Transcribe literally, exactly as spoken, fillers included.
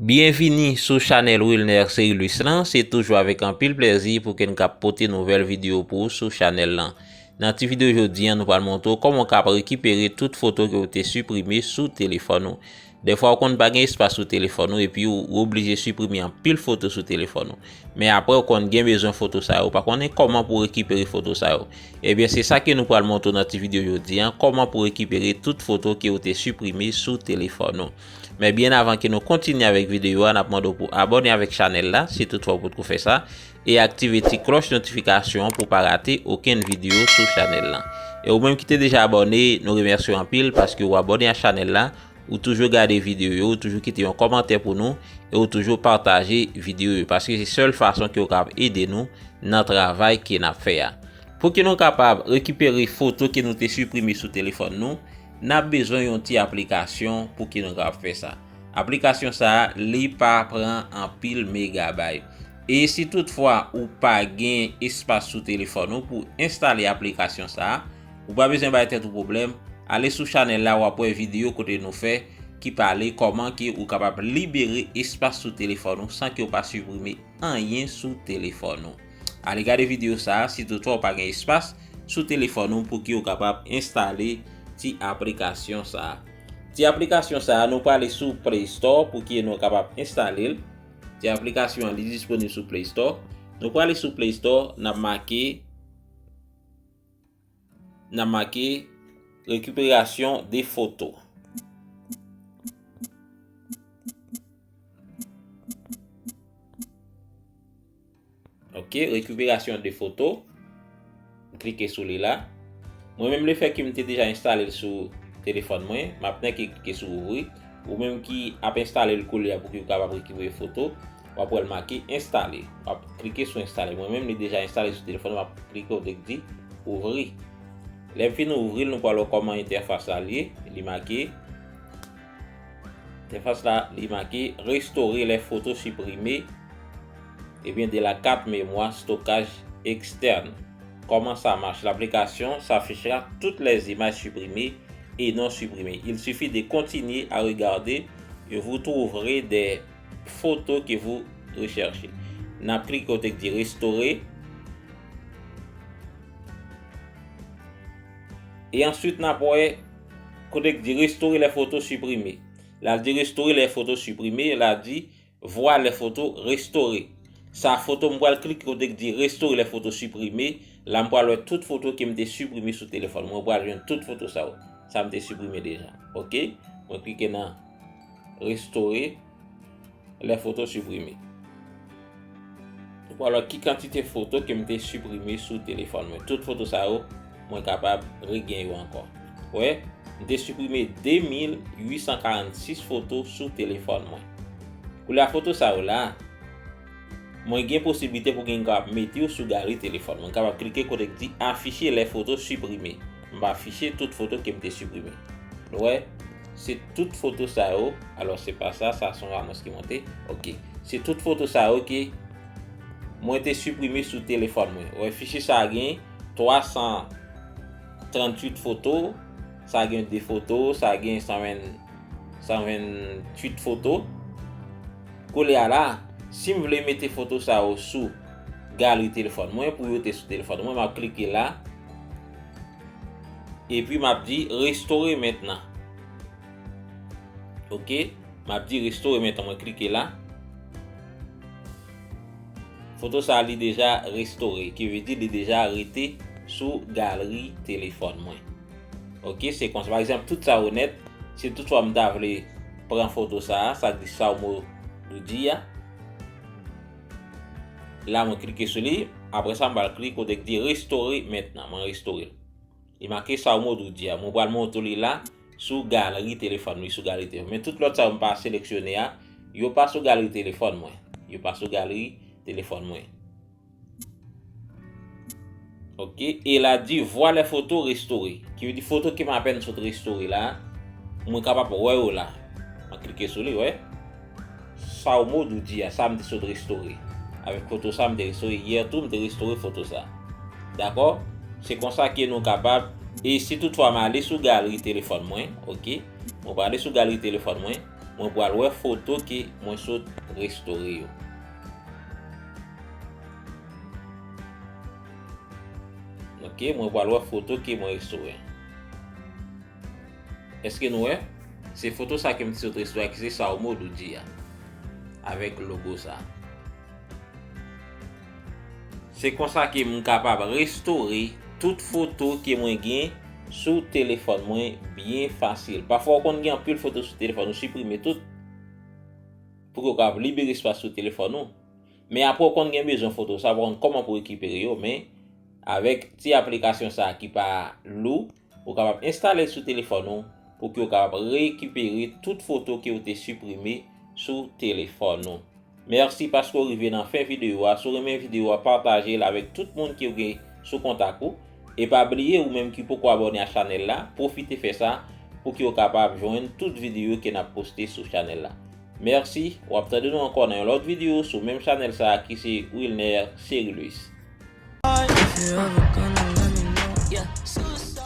Byenvini sou chanèl Wilner Cerilus lan, se toujou avèk anpil plèzi pou ke n k ap pote nouvèl videyo pou ou sou chanèl lan. Nan ti videyo jodi an, nou pral montre w kòman w kab rekipere tout foto ke w te siprime sou telefòn ou. Dèfwa, w konn pa gen espas sou telefòn ou, epi w, w oblije siprime anpil foto sou telefòn ou. Men apre, w konn gen bezwen foto sa yo, w pa konnen kòman pou w rekipere foto sa yo. Ebyen, se sa ke nou pral montre w nan ti videyo jodi an, kòman pou w rekipere tout foto ke w te siprime sou telefòn ou. Men byen avan ke nou kontinye avèk videyo a, n ap mande w pou abòne avèk chanèl la, si toutfwa w potko fè sa, e aktive ti klòch notifikasyon an pou w pa rate okenn videyo sou chanèl lan. E ou menm ki te deja abòne, nou remèsye w anpil paske w abòne a chanèl la, ou toujou gade videyo yo, ou toujou kite yon kòmantè pou nou, e ou toujou pataje videyo yo, paske se sèl fason ke w kab ede nou nan travay ke n ap fè a. Pou ke nou kapab rekipere foto ke nou te siprime sou telefòn nou, n ap bezwen yon ti aplikasyon pou ke nou kapab fè sa. Aplikasyon sa a, li pa pran anpil megabay. E si toutfwa ou pa gen espas sou telefòn ou pou enstale aplikasyon sa a, ou pa bezwen bay tèt ou pwoblèm, ale sou chanèl la, w ap wè videyo kote nou fè ki pale kòman ke ou kapab libere espas sou telefòn ou san ke w pa siprime anyen sou telefòn ou. Ale gade videyo sa a, si toutfwa w pa gen espas sou telefòn ou pou ke w kapab enstale ti aplikasyon sa a. Ti aplikasyon sa a, nou prale sou Play Store pou ke nou kapab enstale l. Ti aplikasyon an, li disponib sou Play Store. Nou prale sou Play Store, n ap make, n ap make récupération des photos. Ok, récupération des photos. M klike sou li la. Mwen menm, lefètke m te deja enstale l sou telefòn mwen, m ap nèk klike sou ouvri. Ou menm ki ap enstale l kounye a pou ke w kapab rekipere foto, w ap wè l make enstale. W ap klike sou enstale. Mwen menm, li deja enstale sou telefòn, m ap klike kote k di ouvri. Lè m fin ouvri l, nou pral wè kòman entèfas la ye. Li make Entèfas la, li make restaurer les photos supprimées, ebyen, de la carte mémoire stockage externe. Comment ça marche? L'application s'affichera toutes les images supprimées et non supprimées. Il suffit de continuer à regarder et vous trouverez des photos que vous recherchez. N ap klike kote k di restaurer. E answit, n ap wè kote k di restaurer les photos supprimées. La di restaurer les photos supprimées, la di voir les photos restaurées. Sa foto m pral klike kote k di restaurer les photos supprimées. La m pral wè tout foto ke m te siprime sou telefòn mwen. Mwen pral jwenn tout foto sa yo. Sa m te siprime deja. Ok? Mwen klike nan restaurer les photos supprimées. Ou pral wè ki kantite foto ke m te siprime sou telefòn mwen. Tout foto sa yo, mwen kapab regenyen yo ankò. Wè, m te siprime de mil uit san karannsis foto sou telefòn mwen. Koulye a, foto sa yo la, mwen gen posiblite pou gen kapab mete yo sou galri telefòn mwen. Mwen kapab klike kote k di afficher les photos supprimées. M ap afiche tout foto ke m te siprime. Nou wè, se tout foto sa yo. Alò, se pa sa, sa se yon anons ki monte. Ok. Se tout foto sa yo ke mwen te siprime sou telefòn mwen. Ou wè, fichye sa a gen twa san tranntuit foto. Sa gen de foto. Sa gen san ven, san venntuit foto. Koulye a la, si m vle mete foto sa yo sou galri telefòn mwen, pou yo te sou telefòn mwen, m ap klike la. Epi m ap di restaurer maintenant. Ok, m ap di restaurer maintenant, mwen klike la. Foto sa a, li deja restore, ki vle di li deja rete sou galri telefòn mwen. Ok, se konsa. Pa egzanp, tout sa yo nèt, si toutfwa m ta vle pran foto sa a, sa k di Salmo Doudji a. La, mwen klike sou li. Apre sa, m pral klike kote k di restaurer maintenant. Mwen restore l. Li make Salmo Doudji a. Mwen pral montre w li la sou galri telefòn, wi, sou galri telefòn. Men tout lòt sa yo m pa seleksyone a, yo pa sou galri telefòn mwen. Yo pa sou galri telefòn mwen. Ok, e la di voir les photos restaurées. Ki vle di foto ke m apèn sot restore la, mwen kapab wè yo la. Mwen klike sou li, wè. Salmo Doudji a, sa m te sot restore. Avèk foto sa m te restore. Yè tou, m te restore foto sa. Dakò? Se konsa ke nou kapab. E si toutfwa m ale sou galri telefòn mwen, ok? Mwen prale sou galri telefòn mwen. mwen pral wè foto ke mwen sot restore yo. Ok, mwen pral wè foto ke mwen restore. Èske nou wè? Se foto sa ke m te sot restore a ki se Saw Modou di a. Avèk logo sa. Se konsa ke m kapab restore tout foto ke mwen gen sou telefòn mwen byen fasil. Pafwa ou konn gen anpil foto sou telefòn ou, siprime tout pou ke w kapab libere espas sou telefòn ou. Men apre ou konn gen bezwen foto sa, ou pa konn kòman pou rekipere yo, men avèk ti aplikasyon sa ki pa lou, ou kapab enstale l sou telefòn ou pou ke w kapab rekipere tout foto ke w te siprime sou telefòn ou. Mèsi paske w rive nan fen videyo a. Si w renmen videyo a, pataje l avèk tout moun ke w gen sou kontak ou. E pa bliye, ou menm ki poko abòne a chanèl la, pwofite fè sa pou ke w kapab jwenn tout videyo ke n ap poste sou chanèl la. Mèsi, w ap tande nou ankò nan yon lòt videyo sou menm chanèl sa a ki se Wilner Cerilus. If you ever gonna let me know. Yeah.